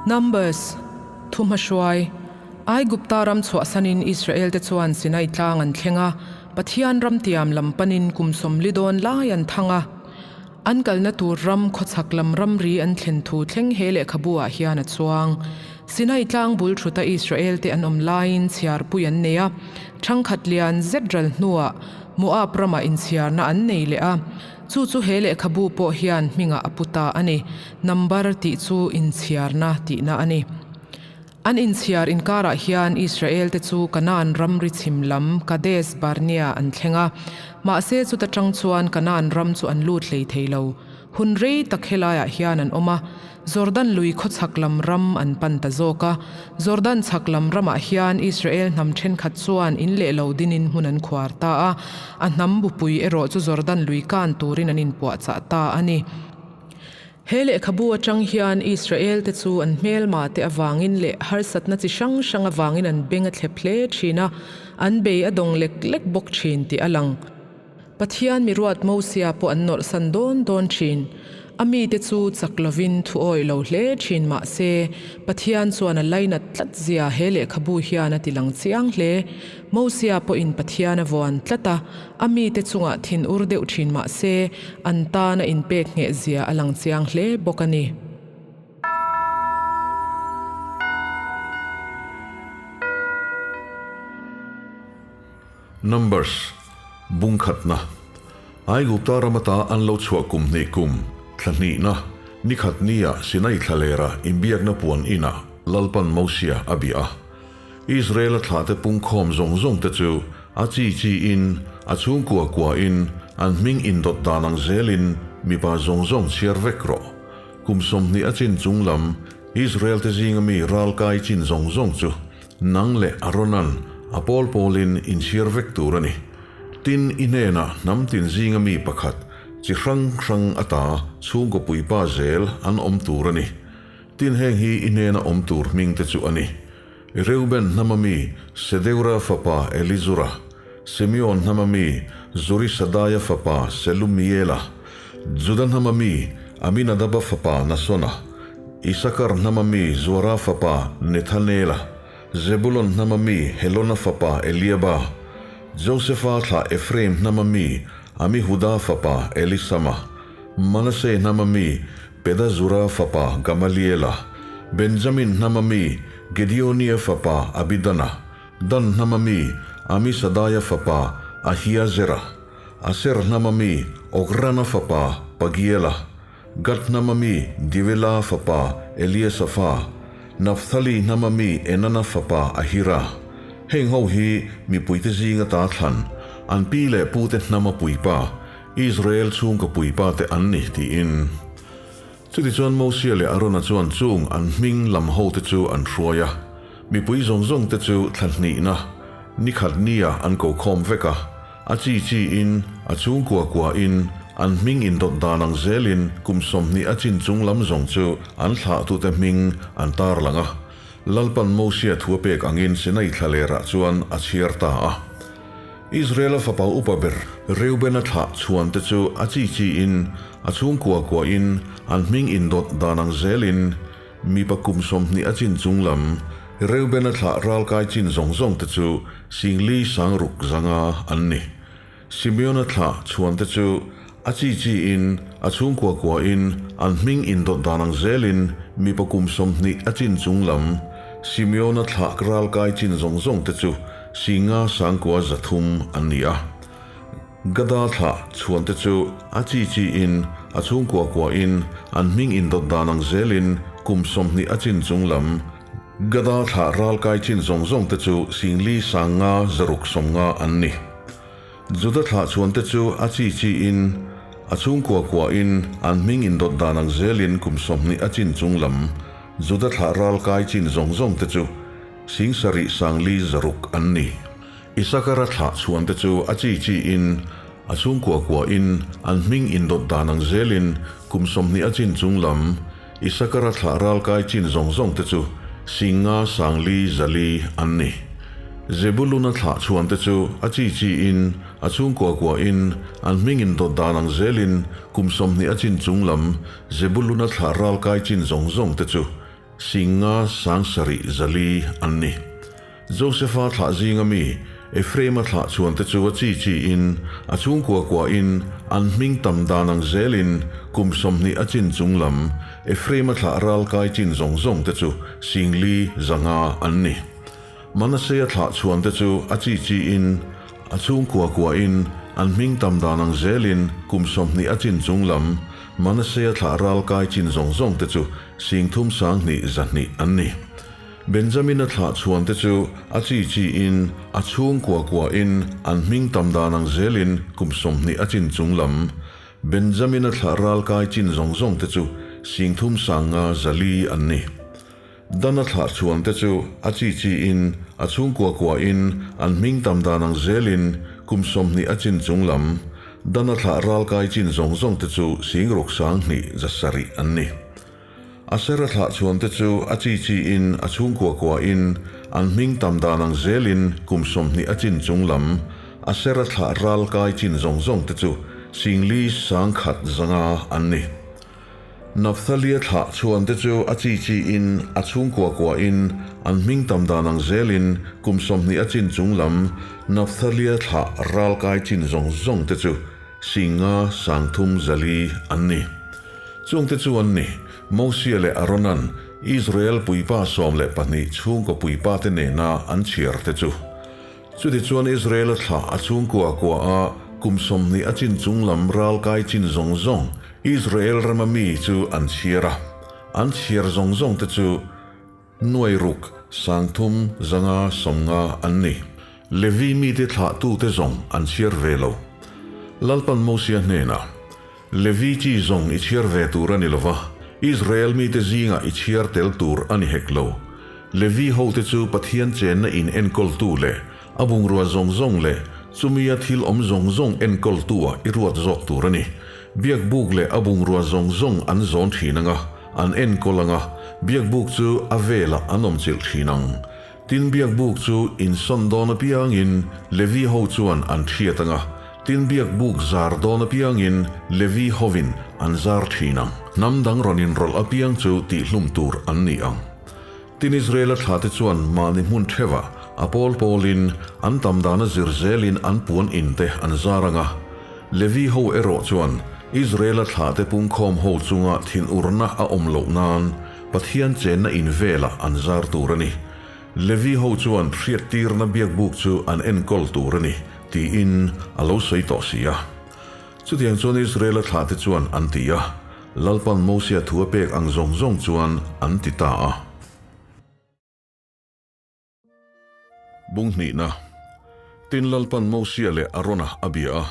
Numbers, Thuhmahruai, Aigupta ram chhuahsanin Israelte chuan Sinai tlang an thleng a, Pathian ram tiam lam panin kum 40 dawn lai an thang a. An kalna tur ram khawchhak lam ramri an thlen thu thleng he lehkhabu ah hian a chuang. Sinai tlang bul thuta Israelte an awm laiin chhiarpui an nei a, thangkhat lian zet ral hnuah Moab ramah inchhiarna an nei leh a. Chu chu he lehkhabu pawh hian hmingah a pu ta a ni. Number tih chu inchhiarna tihna a ni. An inchhiar inkarah hian Israelte chu Kanaan ramri chhim lam Kadesh Barnea an thleng a. Mahse chuta tang chuan Kanaan ram chu an lut hlei thei lo. Hun rei tak helaiah hian an awm a, Jordan lui khawchhak lam ram an pan ta zawk a. Jordan chhak lam ramah hian Israel hnam thenkhat chuan in leh lo dinin hmun an khuar ta a, a hnam bupui erawh chu Jordan lui kan turin an inpuahchah ta a ni. He lehkhabu atang hian Israel-te chu an hmelma te avangin leh harsatna chi hrang hrang avangin an beng a thlep hle thin a, an bei a dawng lek lek bawk thin tih a lang. Pathian mi ruat Mosia pawh an nawrhsan dawn dawn thin. A mite chu chak lovin thu awih lo hle thin mah se, Pathian chuan a lainat tlat zia he lehkhabu hian a ti lang chiang hle. Mosia pawhin Pathian a vuan tlat a, a mite chungah thin ur deuh thin mah se, an tan a inpek ngheh zia a lang chiang hle bawk a ni. Numbers, Bung khatna, Aigupta ram ata an lo chhuah kum hnih kum, thla hnihna, ni khat nia Sinai thlalera inbiakna puan inah Lalpan Mosia a bia a. Israela thlahte pungkhawm zawng zawng te chu a chi chi in, a chhungkua kua in, an hming indawt dan ang zelin mipa zawng zawng chhiar vek rawh. Kum 20 a chin chung lam Israel te zinga mi ralkai chin zawng zawng chu Nang leh Aaronan a pawl pawlin inchhiar vek tur a ni. Tin, i hnenah hnam tin zinga mi pakhat, chi hrang hrang ata chhungkaw puipa zel an awm tur a ni. Tin, heng hi i hnena awm tur hming te chu a ni, Reuben hnama mi Sedeura fapa Elizura, Simeon hnama mi Zurisadaia fapa Selumiela, Juda hnama mi Aminadaba fapa Nasona, Isakar hnama mi Zuara fapa Nethanela, Zebulon hnama mi Helona fapa Eliaba, Josefa thlah Ephraim hnama mi Amihuda fapa Elisama, Manase hnama mi Pedazura fapa Gamaliela, Benjamin hnama mi Gedeonia fapa Abidana, Dan hnama mi Amisadaia fapa Ahiazera, Aser hnama mi Okrana fapa Pagiela, Gad hnama mi Divela fapa Eliasafa, Naphthali hnama mi Enana fapa Ahira. Heng ho hi mipuite zinga ta thlan, an pi leh pute hnama puipa, Israel chhungkaw puipa te an ni, tiin. Chutichuan Mosia leh Arona chuan chung an hming lam hote chu an hruai a, mipui zawng zawng te chu thla hnihna, ni khat nia an ko khawm vek a, a chi chi in, a chhungkua kua in, an hming indawt dan ang zelin kum 20 a chin chung lam zawng chu an thlahtute hming an tarlang a. Lalpan Mosia thu a pek angin Sinai thlalerah chuan a chhiar ta a. Israela fapa upa ber Reubena thlah chhuan te chu a chi chi in, a chhungkua kua in, an hming indawt dan ang zelin, mipa kum 20 a chin chung lam Reubena thlah ralkai chin zawng zawng te chu 40 600 an ni. Simeona thlah chhuan te chu a chi chi in, a chhungkua kua in, an hming indawt dan ang zelin, mipa kum 20 a chin chung lam Simeona thlah ralkai chin zawng zawng te chu 5,300 an ni a. Gada thlah chhuan te chu a chi chi in, a chhungkua kua in, an hming indawt dan ang zelin kum 20 a chin chung lam Gada thlah ralkai chin zawng zawng te chu 4,560 an ni. Juda thlah chhuan te chu a chi chi in, a chhungkua kua in, an hming indawt dan ang zelin kum 20 a chin chung lam Juda thlah ralkai chin zawng zawng te chu 7,500 an ni. Isakara thlah chhuan te chu a chi chi in, a chhungkua kua in, an hming indawt dan ang zelin kum 20 a chin chung lam Isakara thlah ralkai chin zawng zawng te chu 5,400 an ni. Zebuluna thlah chhuan te chu a chi chi in, a chhungkua kua in, an hming indawt dan ang zelin kum 20 a chin chung lam Zebuluna thlah ralkai chin zawng zawng te chu. Singa 70 400 an ni. Josefa thlah zinga mi Ephraima thlah chhuante chu a chi chiin, a chhungkua kuain, an hming tam dan ang zelin kum 20 a chin chung lam Ephraima thlah ral kai chin zawng zawng te chu 4,500 an ni. Manasea thlah chhuante chu a chi chiin, a chhungkua kuain, an hming tam dan ang zelin kum 20 a chin chung lam Manasea thlah ral kai chin zawng zawng te chu 3,200 an ni. Benjamina thlah chhuante chu a chi chiin, a chhungkua kuain, an hming tam dan ang zelin kum 20 a chin chung lam Benjamina thlah ral kai chin zawng zawng te chu 3,500 an ni. Dana thlah chhuante chu a chi chiin, a chhungkua kuain, an hming tam dan ang zelin kum 20 a chin chung lam Dana thlah ral kai chin zawng zawng te chu 6,207 an ni. Asera thlah chhuante chu a chi chiin, a chhungkua kuain, an hming tam dan ang zelin kum 20 a chin chung lam Asera thlah ral kai chin zawng zawng te chu 4,100 an ni. Nafthalia thlah chhuante chu a chi chiin, a chhungkua kuain, an hming tam dan ang zelin kum 20 a chin chung lam Nafthalia thlah ral kai chin zawng zawng te chu 5,300 an ni. Chungte chu an ni, Mosia leh Aaronan Israel puipa 12 chhungkaw puipa te nena an chhiar te chu. Chuti chuan Israel a thlah a chhungkua kua a kum 20 a chin chung lam ral kai chin zawng zawng Israel rama mi chu an chhiar a. An chhiar zawng zawng te chu 6,350 an ni. Levi mi te thlah tu te zawng an chhiar ve lo. Lalpan Mosia hnena Levi chi zawng i chhiar ve tur a ni lova, Israel mi te zinga i chhiar tel tur a ni hek lo. Levi ho te chu Pathian chenna in enkawl tu leh a bungrua zawng zawng leh chumia thil awm zawng zawng enkawl tu ah i ruat zawk tur a ni. Biak buk leh a bungrua zawng zawng an zawn thin anga, an enkawl anga, biak buk chu a velah an awm chilh thin ang. Tin biak buk chu insawn dawn apiangin Levi ho chuan an thiat anga, tin biak buk zar dawn apiangin Levi hovin an zar thin ang. Hnam dang rawn inrawlh apiang chu tihhlum tur an ni ang. Tin Israela thlah te chuan mahni hmun theuhah a pawl pawlin an tam dana zir zelin an puan in te an zar anga. Levi ho erawh chuan Israela thlah te pungkhawm ho chunga thinurna a awm loh nan Pathian chenna in velah an zar tur a ni. Levi ho chuan hriat tirna biak buk chu an enkawl tur a ni, tiin a lo sawi tawh si a. Chutiang chuan Israela thlah te chuan an ti a, Lalpan Mosia thu a pek ang zawng zawng chuan an ti ta a. Bung hnihna, Tin Lalpan Mosia leh Arona a bia a.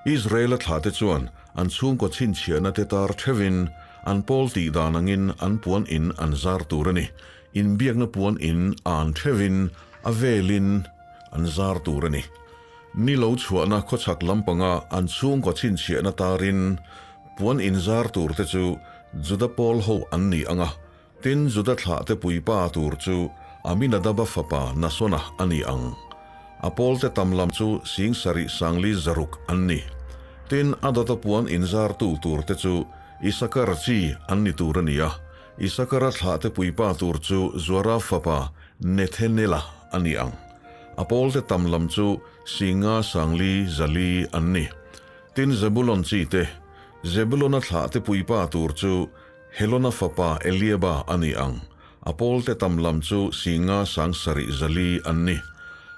Israela thlah te chuan an chhungkaw chhinchhiahna te tar theuhin an pawl tih dan angin an puan in an zar tur a ni. Inbiakna puan in an theuhin a velin an zar tur a ni. Ni lo chhuahna khawchhak lampanga an chhungkaw chhinchhiahna tarin puan in zar tur te chu Juda pawl ho an ni ang a. Tin, Juda thlah te puipa tur chu Aminadaba fapa Nasona a ni ang. A pawl te tam lam chu 7600 an ni. Tin, a dawta puan inzartu tur te chu Isakar chi an ni tur a ni a. Isakara thlah te puipa tur chu Zuara fapa Nethanela a ni ang. A pawl te tam lam chu 5400 an ni. Tin, Zebulon chi te, Zebulona thlah te puipa tur chu Helona fapa Eliaba a ni ang. A pawl te tam lam chu 5700 an ni.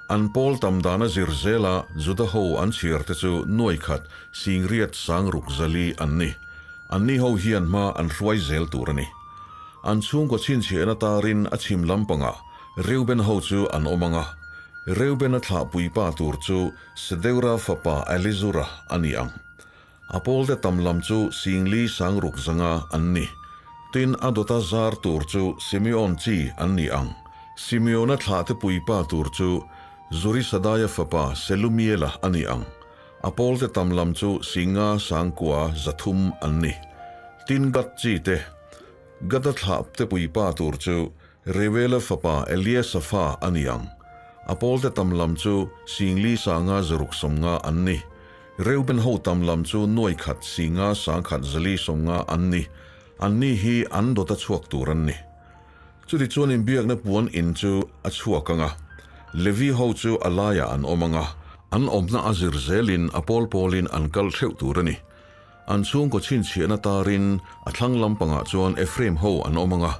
An pawl tam dana zir zela Juda ho an chhiar te chu 8,600 an ni. An ni ho hian hma an hruai zel tur a ni. An chhungkaw chhinchhiahna tarin a chhim lampangah Reuben ho chu an awm ang a. Reubena thlah puipa tur chu Sedeura fapa Elizura a ni ang. A pawl te tam lam chu 4600 an ni. Tin, a dawta zar tur chu Simeon chi an ni ang. Simeona thlah te puipa tur chu Zurisadaia fapa Selumiela a ni ang. A pawl te tam lam chu 5903 an ni. Tin, Gad chi te, Gada thlah te puipa tur chu Reuela fapa Eliasafa a ni ang. A pawl te tam lam chu 4650 an ni. Reuben ho tam lam chu 1,190 an ni. An ni hi an dawta chhuak tur an ni. Chutichuan inbiakna puan in chu a chhuak ang a, Levi ho chu a laiah an awm ang a, an awmna a zir zelin a pawl pawlin an kal theuh tur a ni. An chhungkaw chhinchhiahna tarin a thlang lampangah chuan Ephraim ho an awm ang a,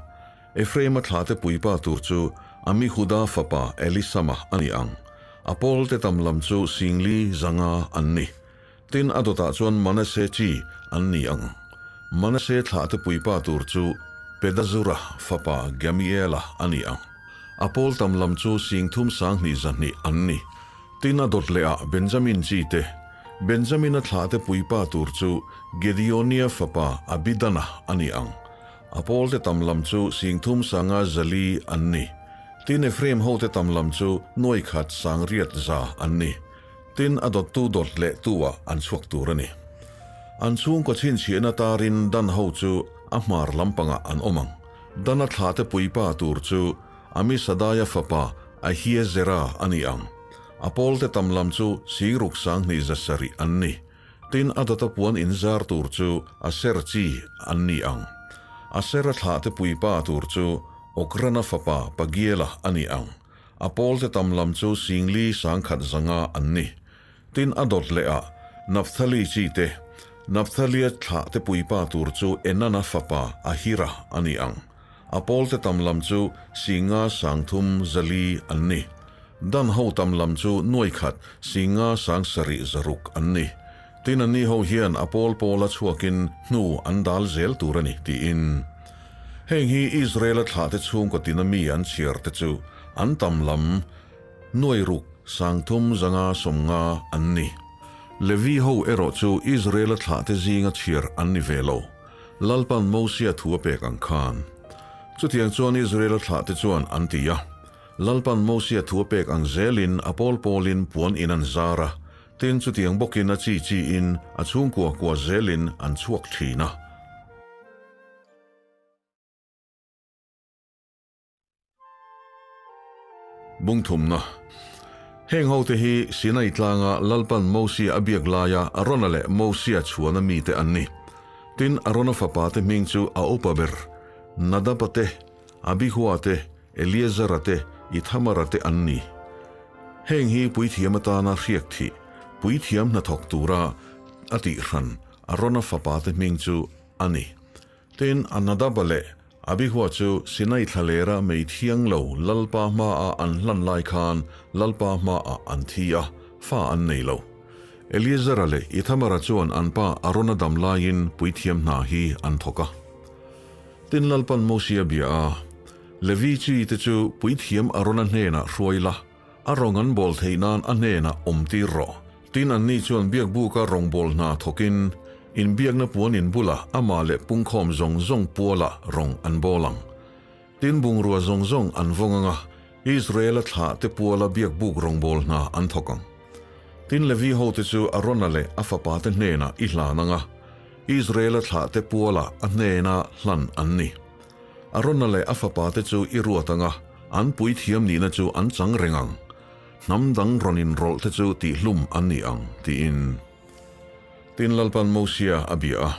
Ephraim-a thlate puipa tur chu Amihuda fapa Elisama a ni ang. A pawlte tam lam chu Singli zanga an ni. Tin, a dawtah chuan Manasseh chi an ni ang. Manasseh thlahte puipa tur chu Pedazura fapa Gamiela a ni ang. A pawl tam lam chu Singthum sanghnih zahnih an ni. Tin, a dawt lehah Benjamin chi te, Benjamina thlahte puipa tur chu Gedeonia fapa Abidana a ni ang. A pawlte tam lam chu Singthum sanga zali an ni. Tin, Ephraim hote tam lam chu nuaikhat sangriat za an ni. Tin, a dawttu dawt leh tu ah an chhuak tur a ni. An chhungkaw chhinchhiahna tarin Dan ho chu a hmar lampangah an awm ang. Dana thlahte puipa tur chu Amisadaia fapa Ahiezera a ni ang. A pawlte tam lam chu Singruk sanghnih zasarih an ni. Tin, a dawta puan inzar tur chu Aser chi an ni ang. Asera thlahte puipa tur chu Okrana fapa Pagiela a ni ang. A pawlte tam lam chu Singli sangkhat zanga an ni. Tin, a dawt leh ah Naphtali chi te, Naphtalia thlah te puipa tur chu Enana fapa Ahira a ni ang. A pawlte tam lam chu Singa sangthum zali an ni. Dan ho tam lam chu nuaikhat Singa sangsarih zaruk an ni. Tin, anni ho hian a pawl pawla chhuakin hnu an dal zel tur a ni, tiin. Heng hi Israela thlahte chhungkaw tina mi an chhiar te chu an tam lam nuairuk sangthum zanga sawmnga an ni. Levi ho erawh chu Israela thlahte zinga chhiar an ni ve lo, Lalpan Mosia thu a pek ang khan. Chutiang chuan Israela thlahte chuan an ti a, Lalpan Mosia thu a pek ang zelin a pawl pawlin puan in an zar a, Tin, chutiang bawkin a chi chiin a chhungkua kua zelin an chhuak thin a. Bungthumna, Heng hote hi Sinai tlanga Lalpan Mosia a biak laia Arona leh Mosia chhuana mite an ni. Tin, Arona fapate hming chu a upa ber, Nadaba te, Abihua te, Eleazara te, Ithamara te an ni. Heng hi puithiam atana hriak thih, puithiam hnathawk tura a tih hran Arona fapate hming chu a ni. Tin, Anadaba leh Abihua chu Sinai thlalera mei thiang lo Lalpa hmaah an hlan lai khan Lalpa hmaah an thi a, fa an nei lo. Eleazara leh Ithamara chuan an pa Arona dam laiin puithiam hna hi an thawk a. Tin Lalpan Mosia bia a, Levi chi te chu puithiam Arona hnenah hruai la, a rawng an bawl theih nan a hnenah awm tir rawh. Tin anni chuan biakbuka rawngbâwl hna thawkin, inbiakna puan in bulah amah leh pungkhawm zawng zawng pualah rawng an bawl ang. Tin bungrua zawng zawng an vawng ang a, Israela thlah te puala biakbuk rawngbâwl hna an thawk ang. Tin Levi hote chu Arona leh a fapate hnenah i hlan ang a, Israela thlahte pualah a hnena hlan an ni. Arona leh a fapate chu i ruat ang a, an puithiam nihna chu an chang reng ang. Hnam dang rawn inrawlh te chu tihhlum an ni ang, tiin. Tin Lalpan Mosia a bia a,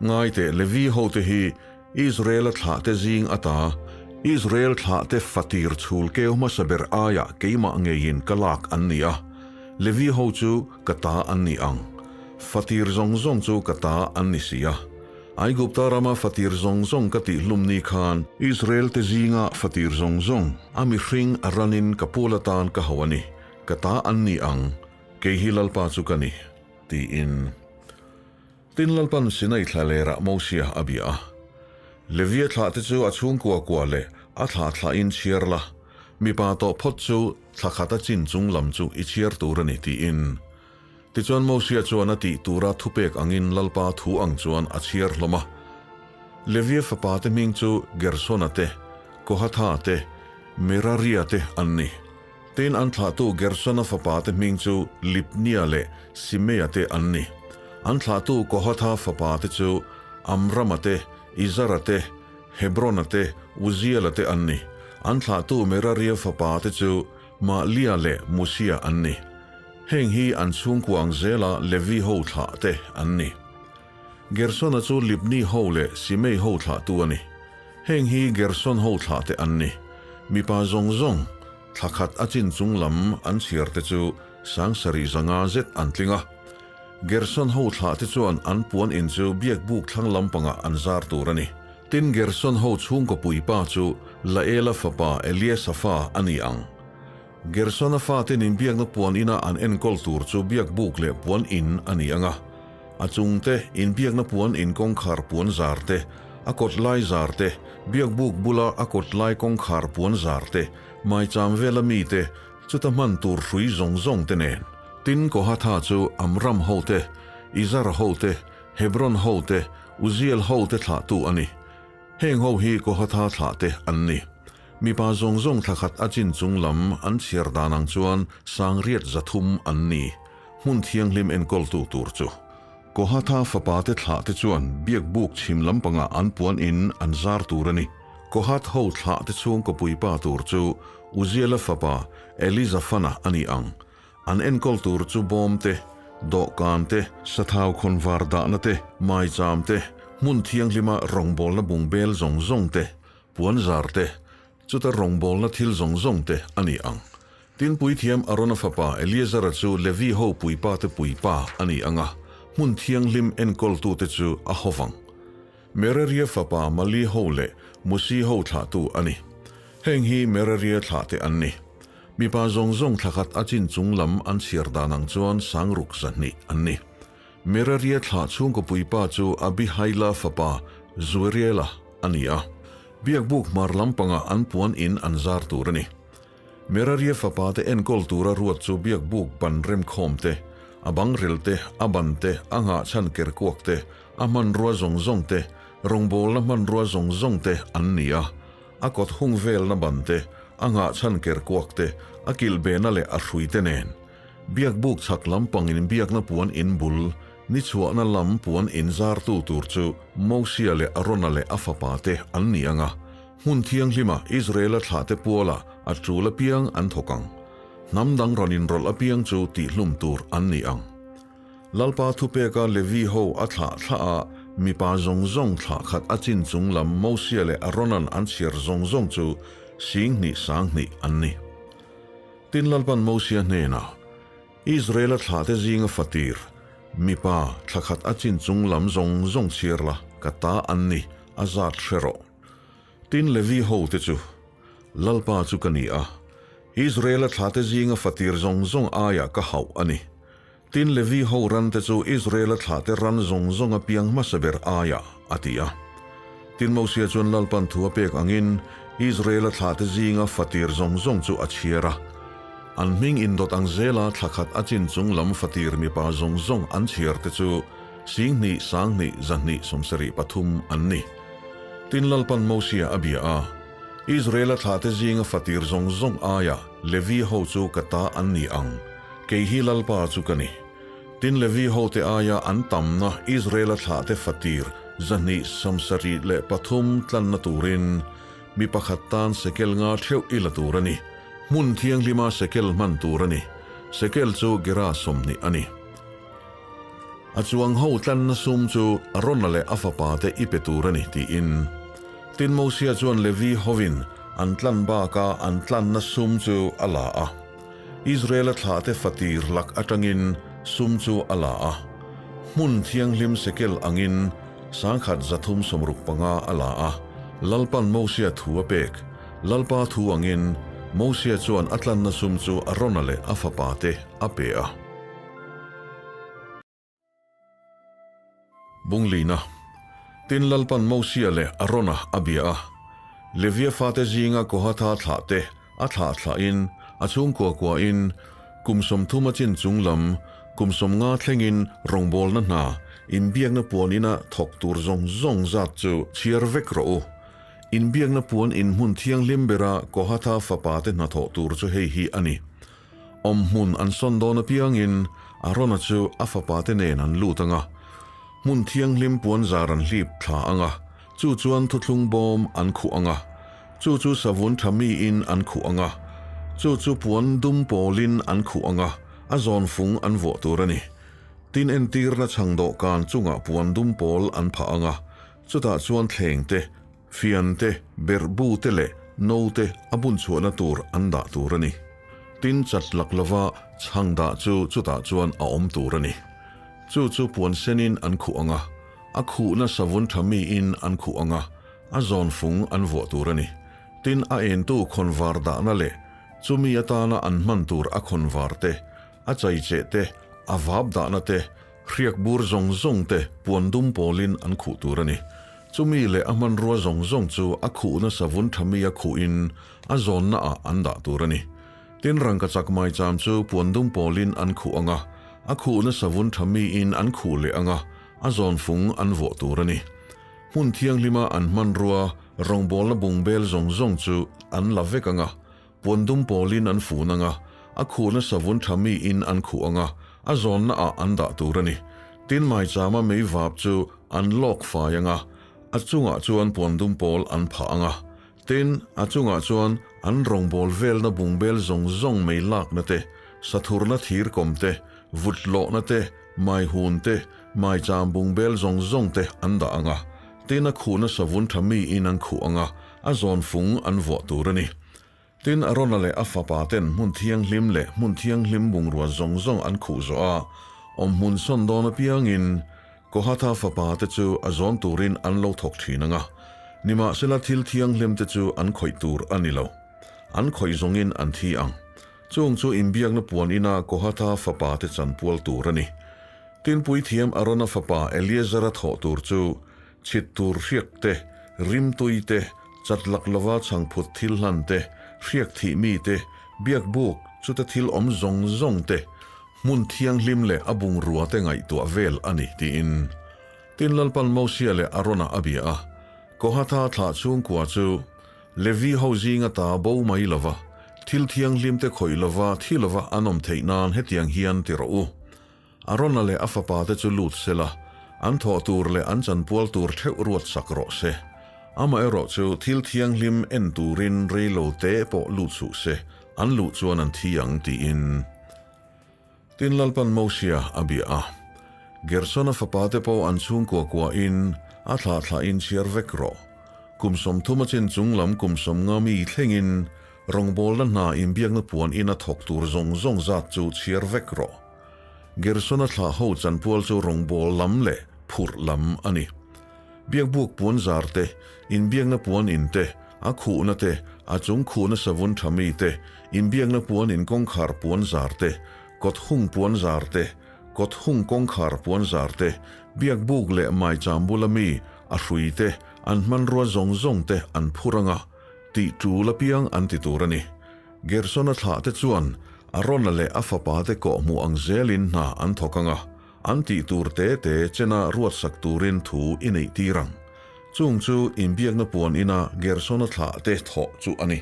Ngaiteh Levi hote hi Israela thlahte zing ata Israel thlahte fatir chhul keu hmasa ber aiah keimah ngeiin ka lak an ni a, Levi ho chu ka ta an ni ang. Fatir zawng zawng chu ka ta an ni si a. Aigupta rama fatir zawng zawng ka tihhlum ni khan Israel te zinga fatir zawng zawng a mihring a ranin ka pul atan ka hau a ni, ka ta an ni ang, kei hi Lalpa chu ka ni, tiin. Tin Lalpan Sinai thlalerah Mosia a bia a. Levia thlahte chu a chhungkua kua leh a thlah thlahin chhiar la, mipa tawh phawt chu thla khata chin chung lam chu i chhiar tur a ni, tiin. Tichuan Mosia chuan a tih tura thupek angin Lalpa thu ang chuan a chhiar hlawm a. Levia fapate hming chu Gersona te, Kohatha te, Meraria te an ni. Tin an thlahtu Gersona fapate hming chu Libnia leh Simea te an ni. An thlahtu Kohatha fapate chu Amrama te, Izara te, Hebrona te, Uziela te an ni. An thlahtu Meraria fapate chu Mahlia leh Musia an ni. Heng hi an chhungkua ang zela Levi ho thlah te an ni. Gersona chu Libni ho leh Simei ho thlahtu a ni. Heng hi Gerson ho thlahte an ni. Mipa zawng zawng, thla khat a chin chung lam an chhiarte chu 7000 zet an tling a. Gerson ho thlahte chuan an puan in chu biakbuk thlang lampangah an zar tur a ni. Tin, Gerson ho chhungkaw puipa chu Laela fapa Eliasafa a ni ang. Gersona faten inbiakna puan ina an enkawl tur chu biakbuk leh puan in a ni ang a. A chungte, inbiakna puan in kawngkhar puan zar te, a kawt lai zar te, biakbuk bula a kawt lai kawngkhar puan zar te, maicham vela mite, chuta hman tur hrui zawng zawng te nen. Tin, Kohatha chu Amram hote, Izhar hote, Hebron hote, Uziel hote thlahtu a ni. Heng ho hi Kohatha thlahte an ni. Mipa zawng zawng thla khat a chin chung lam an chhiar dan ang chuan 1300 an ni. Hmun thianghlim enkawltu tur chu. Kohatha fapate thlahte chuan biakbuk chhim lampangah an puan in an zar tur a ni. Kohath ho thlahte chhungkaw puipa tur chu Uziela fapa Elizafana a ni ang. An enkawl tur chu bawm te, dawhkan te, sathau khawnvar dahna te, maicham te, hmun thianghlima rawngbawlna bungbel zawng zawng te, Puanzar te, chuta rawngbawlna thil zawng zawng te a ni ang. Tin, puithiam Arona fapa Eleazara chu Levi ho puipa te puipa a ni ang a, hmun thianghlim enkawltute chu a ho vang. Meraria fapa Mali ho leh Musi ho thlahtu a ni. Heng hi Meraria thlahte an ni. Mipa zawng zawng thlakhat a chin chung lam an chhiar dan ang chuan 6200 an ni. Meraria thlah chhungkaw puipa chu Abihaila fapa Zueriela a ni a, biakbuk hmar lampangah an puan in an zar tur a ni. Meraria fapa te enkawl tura ruat chu biakbuk ban remkhawm te, a bangrel te, a ban te, a nghahchhan kerkuak te, a hmanrua zawng zawng te, rawngbawlna hmanrua zawng zawng te an ni a, a kawt hung velna ban te, a nghahchhan kerkuak te, a kilhbehna leh a hrui te nen. Biakbuk chhak lampang inbiakna puan in bul, ni chhuahna lam puan in zartu tur chu Mosia leh Arona leh a fapa te an ni ang a, hmun thianghlima Israela thlahte pualah a tul apiang an thawk ang. Hnam dang rawn inrawlh apiang chu tihlum tur an ni ang. Lalpa thupeka Levi ho a thlah thlah a, mipa zawng zawng thlah khat a chin chung lam Mosia leh Arona'n an chhiar zawng zawng chu 2000 2000 an ni. Tin Lalpan Mosia hnenah, Israela thlahte zinga fatir, mipa, thla khat a chin chung lam zawng zawng chhiar la, ka ta an ni, a zat hre rawh. Tin Levi hote chu, Lalpa chu ka ni a, Israela thlahte zinga fatir zawng zawng aiah ka hauh a ni. Tin Levi ho rante chu Israela thlahte ran zawng zawng a piang hmasa ber aiah, a ti a. Tin Mosia chuan Lalpan thu a pek angin Israela thlahte zinga fatir zawng zawng chu a chhiar a. An hming indawt ang zela thla khat a chin chung lam fatir mipa zawng zawng an chhiar te chu 2000 20 273 an ni. Tin Lalpan Mosia a bia a, Israela thlahte zinga fatir zawng zawng aiah Levi ho chu ka ta an ni ang, Kei hi Lalpa chu ka ni. Tin Levi hote aia an tamna Israela thlahte fatir 273 tlanna turin mi pakhat tan sekel nga theuh i la tur a ni. Hmun thianghlima sekel hman tur a ni. Sekel chu gera 20 a ni. A chuang ho tlanna sum chu Arona leh a fapate i pe tur a ni tiin. Tin Mosia chuan Levi hovin an tlan baka an tlanna sum chu a la a. Israela thlahte fatir lak atangin sum chu a la a, hmun thianghlim sekel angin 1365 a la a, Lalpan Mosia thu a pek. Lalpa thu angin Mosia chuan a tlanna sum chu Arona leh a fapate a pe a. Bunglina, Tin Lalpan Mosia leh Arona a bia a, Levia fate zinga Kohatha thlahte a thlah thlahin, a chhungkua kuahin, kum 30 a chin chung lam, kum 50 thlengin rawngbawlna hna, inbiakna puan ina thawk tur zawng zawng zat chu chhiar vek rawh u. Inbiakna puan in hmun thianghlim bera Kohatha fapate hnathawh tur chu hei hi a ni. Awmhmun an sawn dawn apiangin Arona chu a fapate nen an lut ang a, hmun thianghlim puanzar an hlip thla ang a, chu chuan thuthlung bawm an khuh ang a, chu chu savun tha miin an khuh ang a, chu chu puan dum pawlin an khuh ang a, a zawn fung an vuah tur a ni. Tin entirna chhang dawhkan chungah puan dum pawl an phah ang a, chutah chuan thleng te. Fian te, berhbu te leh no te a bun chhuahna tur an dah tur a ni. Tin, chat lak lova chhang dah chu chutah chuan a awm tur a ni. Chu chu puan senin an khuh ang a, a khuhna savun tha miin an khuh ang a, a zawn fung an vuah tur a ni. Tin, a entu khawnvar dahna leh chumi atana an hman tur a khawnvar te, a chaicheh te, a vap dahna te, hriak bur zawng zawng te puan dum pawlin an khuh tur a ni. Chumi leh a hmanrua zawng zawng chu a khuhna savun tha mi a khuhin a zawnna ah an dah tur a ni. Tin rangkachak maicham chu puan dum pawlin an khuh ang a, a khuhna savun tha miin an khuh leh ang a, a zawn fung an vuah tur a ni. Hmun thianghlima an hmanrua rawngbawlna bungbel zawng zawng chu an la vek ang a, puan dum pawlin an fun ang a, a khuhna savun tha miin an khuh ang a, a zawnna ah an dah tur a ni. Tin maichama mei vap chu an lawk fai ang a, a chungah chuan puan dum pawl an phah ang a. Tin, a chungah chuan an rawngbâwl vêlna bungbêl zawng zawng mei lâkna te, sathurna thir kawm te, vut lawhna te, maihûn te, maichâm bungbêl zawng zawng te an dah ang a. Tin, a khuhna savun ṭha miin an khuh ang a, a zawn fung an vuah tûr a ni. Tin, Arona leh a fapa ten hmun thianghlim leh hmun thianghlim bungrua zawng zawng an khuh zawh a, awmhmun sawn dawn apiangin Kohatha fapa te chu a zawn turin an lo thawk thin ang a, nimahsela thil thianghlim te chu an khawih tur a ni lo. An khawih zawngin an thi ang. Chung chu inbiakna puan ina Kohatha fapa te chanpual tur a ni. Tin puithiam Arona fapa Eleazara thawh tur chu chhit tur hriak te, rimtui te, chat lak lova chhangphut thil hlan te, hriak thih mi te, biakbuk, chuta thil awm zawng zawng te, Hmun thianghlim leh a bungrua te ngaihtuah vel a ni, tiin. Tin Lalpan Mosia leh Arona a bia a, Kohatha thlah chhungkua chu Levi ho zinga ta bo mai lova, thil thianghlim te khawih lova thi lova an awm theih nan hetiang hian ti rawh u. Arona leh a fapa te chu lut sela, an thawh tur leh an chanpual tur theuh ruat sak rawh se. Amaherawh chu thil thianghlim en turin reilo te pawh lut suh se, an luh chuan an thi ang, tiin. Tin Lalpan Mosia a bia a, Gersona fapate pawh an chhungkua kuahin a thlah thlahin chhiar vek rawh. Kum 30 a chin chung lam kum 50 mi thlengin rawngbawlna hna inbiakna puan ina thawk tur zawng zawng zat chu chhiar vek rawh. Gersona thlah ho chanpual chu rawngbâwl lam leh phurh lam a ni. Biakbuk puan zar te, inbiakna puan in te, a khuhna te, a chung khuhna savun tha mi te, inbiakna puan in kawngkhar puan zar te, kawt hung puan zar te, kawt hung kawngkhar puan zar te, biakbuk leh maicham bula mi, a hrui te, an hmanrua zawng zawng te an phur anga tih tul apiang an ti tur a ni. Gersona thlah te chuan Arona leh a fapa te kawhhmuh ang zelin hna an thawk anga, An tih tur te te chena ruatsak turin thu i neih tir ang. Chung chu inbiakna puan ina Gersona thlah te thawh chu a ni.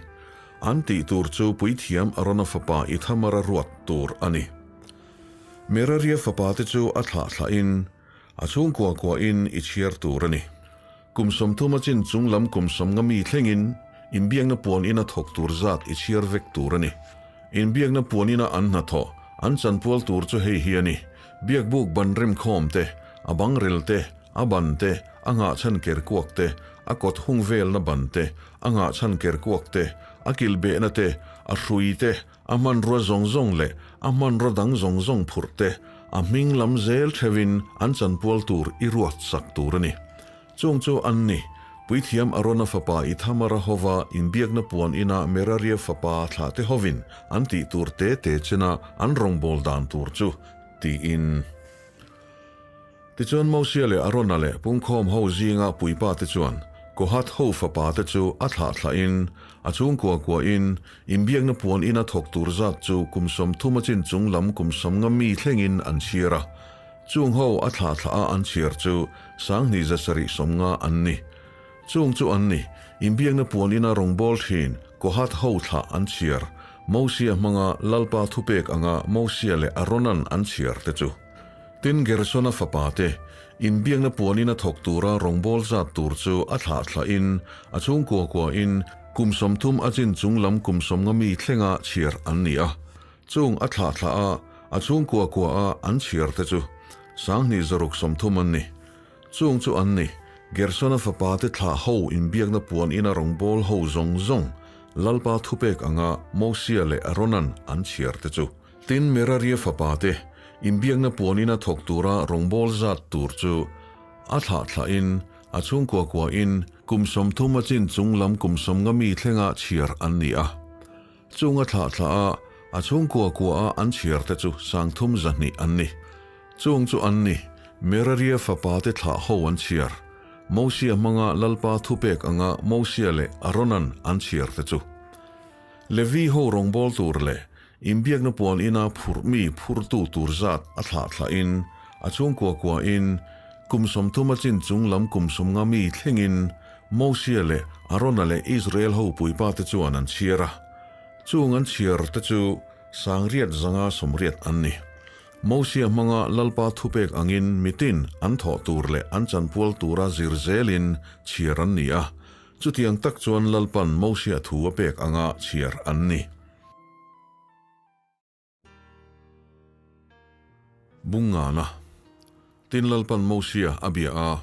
An tih tur chu puithiam Arona fapa Ithamara ruat tur a ni. Meraria fapa te chu a thlah thlahin, a chhungkua kuahin i chhiar tur a ni. Kum 30 a chin chung lam kum 50 mi thlengin inbiakna puan ina thawk tur zat i chhiar vek tur a ni. Inbiakna puan ina an hnathawh, an chanpual tur chu hei hi a ni, Biakbuk ban remkhawm te, a bangrel te, a ban te, a nghahchhan kerkuak te, a kawt hung velna ban te, a nghahchhan kerkuak te, a kilhbehna te, a hrui te, a hmanrua zawng zawng leh a hmanraw dang zawng zawng phurh te, a hming lam zel theuhin an chanpual tur i ruat sak tur a ni. Chung chu an ni, Puithiam Arona fapa Ithamara hova inbiakna puan ina Meraria fapa thlahte hovin an tih tur te te chena an rawngbâwl dan tur chu, tiin. Tichuan Mosia leh Arona leh pungkhawm ho zinga puipa te chuan Kohath ho fapa te chu a thlah thlahin, a chhungkua kuahin, inbiakna puan ina thawk tur zat chu kum 30 a chin chung lam kum 50 mi thlengin an chhiar a. Chung ho a thlah thlah a an chhiar chu 20 750 an ni. Chung chu an ni, inbiakna puan ina rawngbâwl thin Kohath ho thlah an chhiar, Mosia hmanga Lalpa thupek anga Mosia leh Aronan an chhiar te chu. Tin Gersona fapa te, inbiakna puanin a thawk tura rawngbâwl zat tur chu a thlah thlahin, a chhungkua kuahin, kum 30 a chin chung lam kum 50 mi thlenga chhiar an ni a. Chung a thlah thlah a, a chhungkua kua a an chhiar te chu 2630 an ni. Chung chu an ni. Gersona fapate thlah ho inbiakna puan ina rawngbâwl ho zawng zawng Lalpa thupek anga Mosia leh Aaronan an chhiar te chu. Tin, Meraria fapate inbiakna puan ina thawk tura rawngbâwl zat tur chu a thlah thlahin a chhungkua kuahin kum 30 a chin chung lam kum 50 mi thlenga chhiar an ni a. Chung a thlah thlah a, a chhungkua kua a an chhiar te chu 300 200 an ni. Chung chu an ni, Meraria fapa te thlah ho an chhiar. Mosia hmanga Lalpa thupek anga Mosia leh Aaronan an chhiar te chu. Levi ho rawngbâwl tur leh inbiakna puan ina phurh mi phurtu tur zat a thlah thlahin, a chhungkua kuahin, kum 30 a chin chung lam kum 50 mi thlengin Mosia leh Arona leh Israel ho puipate chuan an chhiar a. Chung an chhiar te chu 880 an ni. Mosia hmanga Lalpa thupek angin mitin an thawh tur leh an chanpual tura zir zelin chhiar an ni a. Chutiang tak chuan Lalpan Mosia thu a pek anga chhiar an ni. Bungana, Tin Lalpan Mosia a bia a,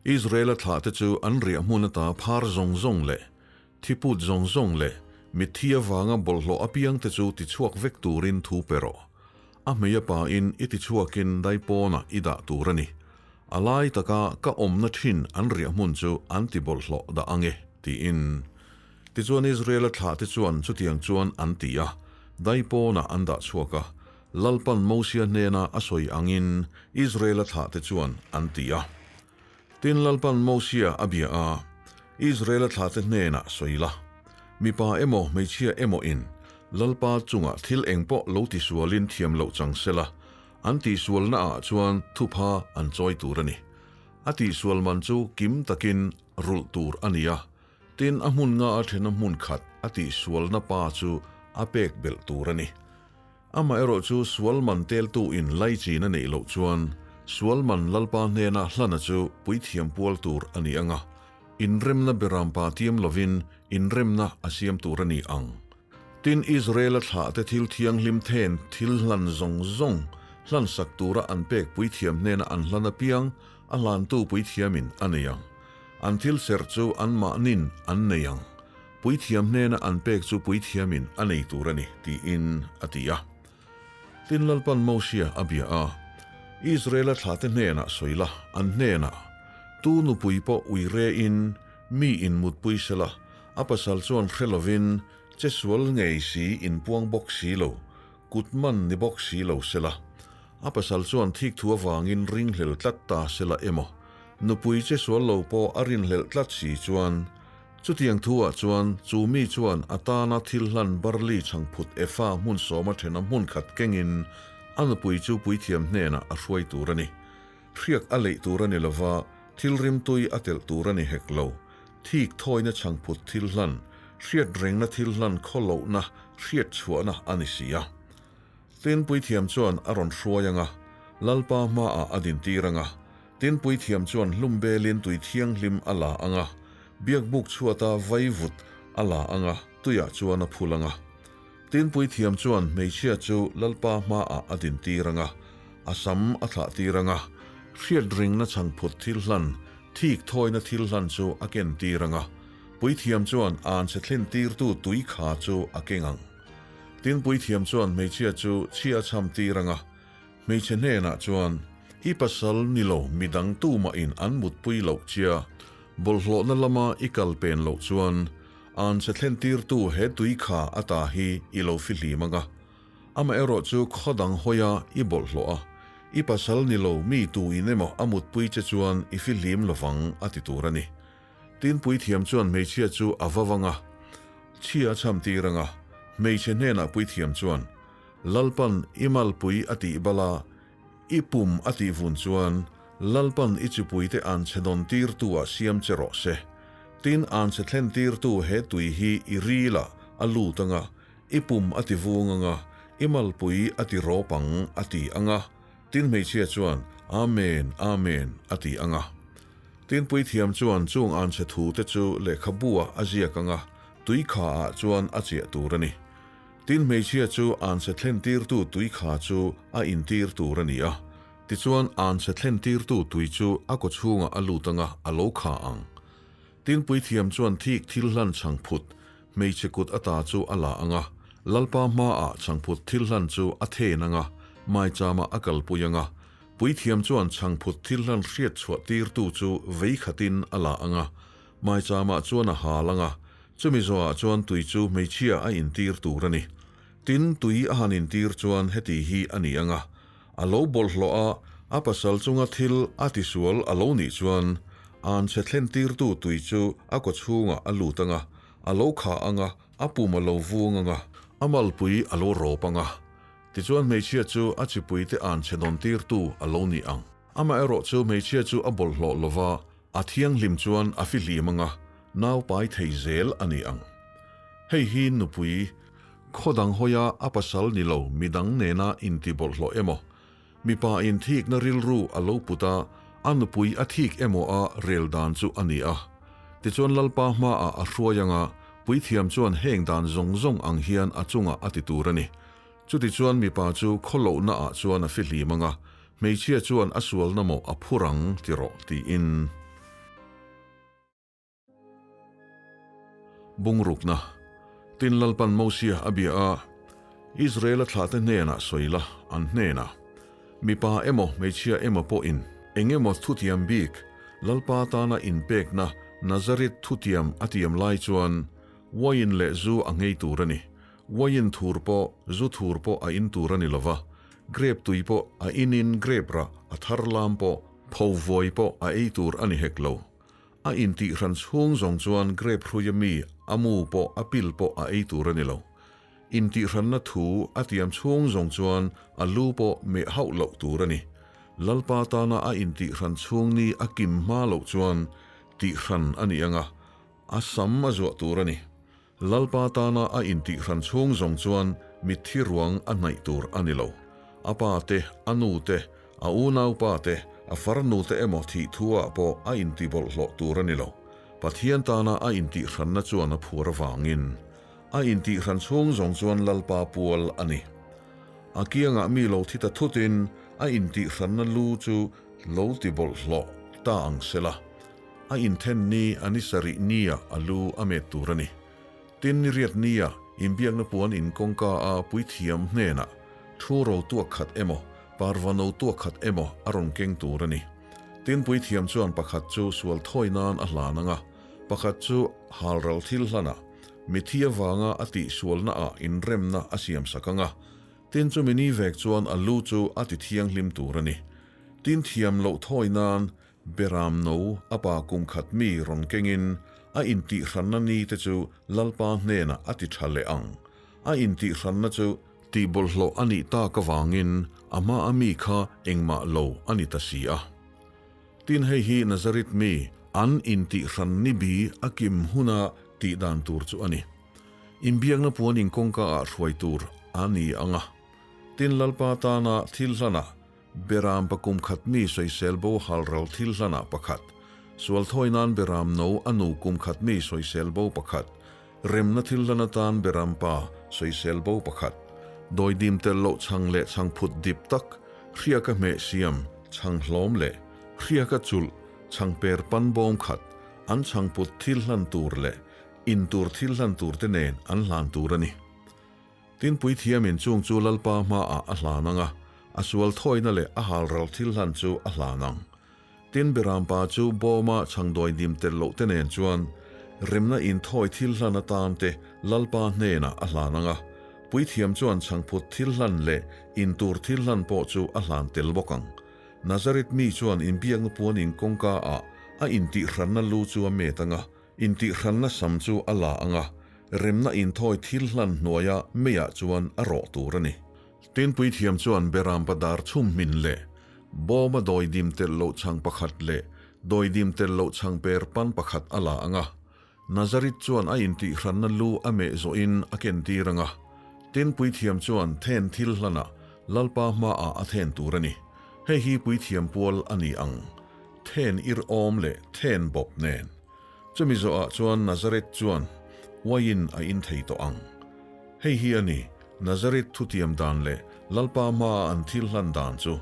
Israela thlahte chu an riah hmun ata phar zawng zawng leh thiput zawng zawng leh mitthi avanga bawlhhlawh apiangte chu tichhuak vek turin thu pe rawh. A hmei a pain i tichhuakin daipawnah i dah tur a ni. A lai taka ka awmna thin an riah hmun chu an ti bawlhhlawh dah ang e, tiin. Tichuan Israela thlahte chuan chutiang chuan an ti a, daipawnah an dah chhuak a, Lalpan Mosia hnena a sawi angin Israela thlahte chuan an ti a. Tin Lalpan Mosia a bia a, Israela thlahte hnenah sawi la, mipa emaw hmeichhia emaw in Lalpa chungah thil eng pawh lo tisualin thiam loh chang sela, an tihsualna ah chuan thupha an chawi tur a ni. A tihsual man chu kim takin rulh tur a ni a, Tin, a hmun nga a thena hmun khat a tihsualna pa chu a pek belh tur a ni. Amaherawh chu sual man teltu in laichin a neih loh chuan sual man Lalpa hnena hlana chu puithiam pual tur a ni ang a, inremna beram pa tiam lovin inremna a siam tur a ni ang. Tin, Israela thlahte thil thianghlim then thil hlan zawng zawng hlansak tura an pek puithiam hnena an hlan apiang a hlantu puithiamin a nei ang. An thil serh chu anmahnin an nei ang. Puithiam hnena an pek chu puithiamin a nei tur a ni, tiin a ti a. Tin Lalpan Mosia a bia a, Israela thlahte hnenah sawi la, an hnenah, Tu nupui pawh ui rein mi in mutpui sela, a pasal chuan hre lovin che sual ngei si inpuang bawk si lo, kut man ni bawk si lo sela, a pasal chuan thik thu avangin ringhlel tlat ta sela emaw, Nupui che sual lo pawh a rinhlelh tlat si chuan, chutiang thu ah chuan chu mi chuan a tana thil hlan barley chhangphut efa hmun sawma thena hmun khat kengin a nupui chu puithiam hnenah a hruai tur a ni. Hriak a leih tur a ni lova, thil rimtui a telh tur a ni hek lo. Thik thawina chhangphut thil hlan, hriat rengna thil hlan khawlohna hriat chhuahna a ni si a. Tin puithiam chuan a rawn hruai ang a, Lalpa hmaah a dintir ang a. Tin puithiam chuan hlum belin tui thianghlim a la ang a, biakbuk chhuata vaivut a la ang a, tuiah chuan a phul ang a. Tin puithiam chuan hmeichhia chu Lalpa hmaah a dintir ang a, a sam a thlahtir ang a, hriat ringna chhangphut thil hlan, thik thawina thil hlan chu a kentir ang a, puithiam chuan anchhe thlentirtu tui kha chu a keng ang. Tin puithiam chuan hmeichhia chu chhia a chham tir ang a, hmeichhe hnenah chuan, I pasal ni lo midang tumahin an mutpui loh chia, bawlhhlawhna lama i kal pen loh chuan anchhe thlen tirtu he tui kha a ta hi i lo fihlim ang a. Amaherawh chu khaw dang hawia i bawlhhlawh a, i pasal ni lo mi tuin emaw a mutpui che chuan i fihlim lovang a ti tur a ni. Tin puithiam chuan hmeichhia chu a va vang a, chhia a chham tir ang a, hmeichhe hnenah puithiam chuan, Lalpan i malpui a tih bal a, i pum a tih vun chuan, Lalpan i chipuite anchhe dawn tirtu ah siam che rawh se. Tin anchhe thlen tirtu he tui hi i ril ah a lut ang a, i pum a ti vung ang a, i malpui a ti rawp ang, a ti ang a. Tin hmeichhia chuan, Amen, Amen, a ti ang a. Tin puithiam chuan chung anchhe thu te chu lehkhabu ah a ziak ang a, tui kha ah chuan a chiah tur a ni. Tin hmeichhia chu anchhe thlen tirtu tui kha chu a intir tur a ni a. Tichuan, anchhe thlentirtu tui chu a kawchhungah a lut anga a lo kha ang. Tin, puithiam chuan thik thil hlan chhangphut hmeichhe kut ata chu a la anga, Lalpa hmaah chhangphut thil hlan chu a then anga, maichama a kalpui anga. Puithiam chuan chhangphut thil hlan hriat chhuah tirtu chu vei khatin a la anga, maichama chuan a hal anga, chumi zawhah chuan tui chu hmeichhia a intir tur a ni. Tin, tui a han intir chuan heti hi a ni anga, A lo bawlhhlawh a, a pasal chunga thil a tisual a lo nih chuan anchhe thlentirtu tui chu a kawchhungah a lut anga, a lo kha anga, a pum a lo vung anga, a malpui a lo rawp anga, tichuan hmeichhia chu a chipuite anchhe dawntirtu a lo ni ang. Amaherawh chu hmeichhia chu a bawlhhlawh lova, a thianghlim chuan a fihlim anga, nau pai thei zel a ni ang. Hei hi nupui Khaw dang hawia a pasal ni lo midang nena intibawlhhlawh emaw, mipa in thikna rilru a lo put a, a nupui a thik emaw a rel dan chu a ni a. Tichuan Lalpa hmaah a hruai anga puithiam chuan heng dan zawng zawng ang hian a chungah a ti tur a ni. Chutichuan mipa chu khaw lohna ah chuan a fihlim anga, hmeichhia chuan a sualna mawh a phur ang ti rawh tiin. Bungrukna, Tin Lalpan Mosia a bia a, Israela thlahte hnenah sawi la, an hnenah, Mipa emaw hmeichhia emaw pawhin eng emaw thutiam bik Lalpa tana inpekna Nazarit thutiam a tiam lai chuan uaiin leh zu a nghei tur a ni. Uaiin thur pawh zu thur pawh a in tur a ni lova, grep tui pawh a inin grep rah a thar lam pawh pho vuai pawh a ei tur a ni hek lo. A intihhran chhung zawng chuan grape hruia mi a mu pawh a pil pawh a ei tur a ni lo. Intihhranna thu a tiam chhung zawng chuan a lu pawh meh hauh loh tur a ni. Lalpa tana a intihhran chhung ni a kim hma loh chuan tihhran a ni ang a, a sam a zuah tur a ni. Lalpa tana a intihhran chhung zawng chuan mitthi ruang a hnaih tur a ni lo. A pa te, a nu te, a unaupa te, a farnu te emaw thih thu ah pawh a intibawlhhlawh tur a ni lo. Pathian tana a intihhranna chuan a phuar avangin a intihhran chhung zawng chuan Lalpa pual a ni. A kiangah mi lo thi ta thutin a intihhranna lu chu lo tibawlhhlawh ta ang sela. A inthen ni a ni sarih nia a lu a met tur a ni. Tin ni riat nia inbiakna puan in kawngka a puithiam hnenah thu ro tuak khat emaw, parva no tuak khat emaw a rawn keng tur a ni. Tin puithiam chuan pakhat chu sual thawi nan a hlan ang a, pakhat chu halral thil hlanah mithi avanga a tihsualna ah inremna a siamsak ang a, tin chumi ni vek chuan a lu chu a ti thianghlim tur a ni. Tin thiam loh thawi nan Beram no a pa kum khat mi rawn kengin a intihhranna ni te chu Lalpa hnenah a ti tha leh ang. A intihhranna chu tihbawlhhlawh a nih tak avangin a hma a mi kha engmah lo a ni ta si a. Tin hei hi Nazareth mi an intihhran ni bi a kim huna tih dan tur chu a ni. Inbiakna puan in kawngka ah hruai tur a ni ang a. Tin Lalpa tana thil hlanah Beram pakum khat mi sawisel bo halral thil hlanah pakhat, sual thawi nan beram no a nu kum khat mi sawisel bo pakhat, remna thil hlan atan beram pa sawisel bo pakhat, dawidim tel loh chhang leh chhang phut dip tak, hriaka hmeh siam chhang hlawm leh hriaka chulh chhang per pan bawm khat, an chhang put thil hlan tur leh in tur thil hlan tur te nen an hlan tur a ni. Tin puithiamin chung chu Lalpa hmaah a hlan ang a, a sual thawina leh a halral thil hlan chu a hlan ang. Tin Berampa chu bawma chhangdawi dim tel loh te nen chuan remna inthawi thil hlan atan te Lalpa hnenah a hlan ang a, puithiam chuan chhangphut thil hlan leh intur thil hlan pawh chu a hlan tel bawk ang. Nazareth mi chuan inbiakna puanin kawngka ah a intihhranna lu chu a met ang a, Intihhranna sam chu a la ang a, remna inthawi thil hlan hnuaia meiah chuan a rawh tur a ni. Tin puithiam chuan beram padar chhum hmin leh bawma dawidim telh loh chhang pakhat leh dawidim telh loh chhang per pan pakhat a la ang a, Nazareth chuan a intihhranna lu a meh zawhin a kentir ang a. Tin puithiam chuan then thil hlanah Lalpa hmaah a then tur a ni. Hei hi puithiam pual a ni ang. Then ir awm leh then bawp nen. Chumi zawhah chuan Nazareth chuan uaiin a in thei tawh ang. Hei hi a ni, Nazareth thutiam dan leh Lalpa hmaa an thil hlan dan chu.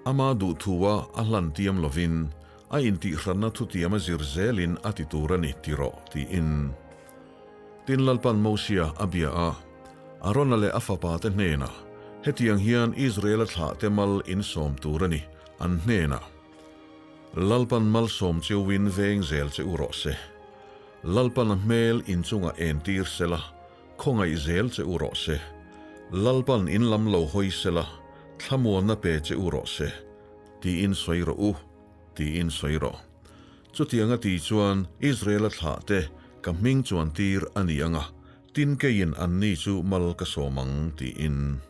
Ama duhthua a hlan tiam lovin, a intihhranna thutiam a zir zelin a ti tur a ni ti rawh, tiin. Tin Lalpan Mosia a bia a, Arona leh a fapate hnenah, Hetiang hian Israela thlahte mal in sawm tur a ni, an hnenah. Lalpan malsawm cheuin veng zel che u rawh se. Lalpan a hmel inchungah entir sela, khawngaih zel che u rawh se. Lalpan in lam lo hawi sela, thlamuanna pe che u rawh se, tiin sawi rawh u, tiin sawi rawh. Chutianga ti chuan Israela thlahte ka hming chuan tir a ni ang a, tin keiin anni chu mal ka sawm ang, tiin.